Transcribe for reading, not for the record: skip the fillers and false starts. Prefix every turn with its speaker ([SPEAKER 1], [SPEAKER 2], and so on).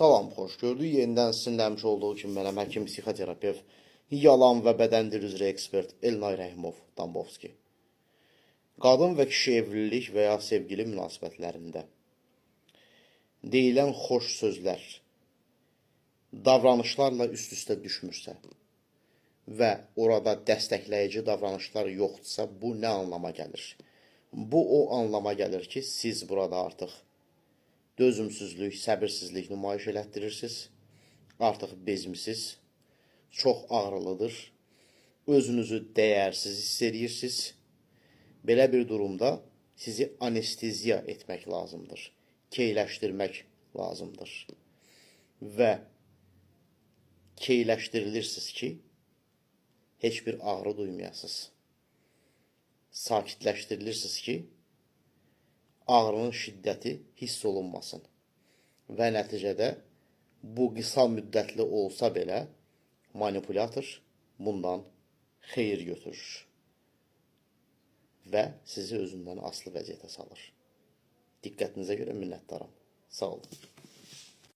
[SPEAKER 1] Salam, xoş gördük. Yenidən sizinlə həmişə olduğu kimi mənəm həkim, psixoterapevt, yalan və bədən dili üzrə ekspert Elnay Rəhimov Dambovski. Qadın və kişi evlilik və ya sevgili münasibətlərində deyilən xoş sözlər davranışlarla üst-üstə düşmürsə və orada dəstəkləyici davranışlar yoxdursa, bu nə anlama gəlir? Bu o anlama gəlir ki, siz burada artıq dözümsüzlük, səbirsizlik nümayiş elətdirirsiniz. Artıq bezmisiz, çox ağrılıdır. Özünüzü dəyərsiz hiss edirsiniz. Belə bir durumda sizi anesteziya etmək lazımdır. Keyləşdirmək lazımdır. Və keyləşdirilirsiniz ki, heç bir ağrı duymayasınız. Sakitləşdirilirsiniz ki, ağrının şiddəti hiss olunmasın. Və nəticədə bu qısa müddətli olsa belə manipulyator bundan xeyir götürür və sizi özündən asılı vəziyyətə salır. Diqqətinizə görə minnətdaram. Sağ olun.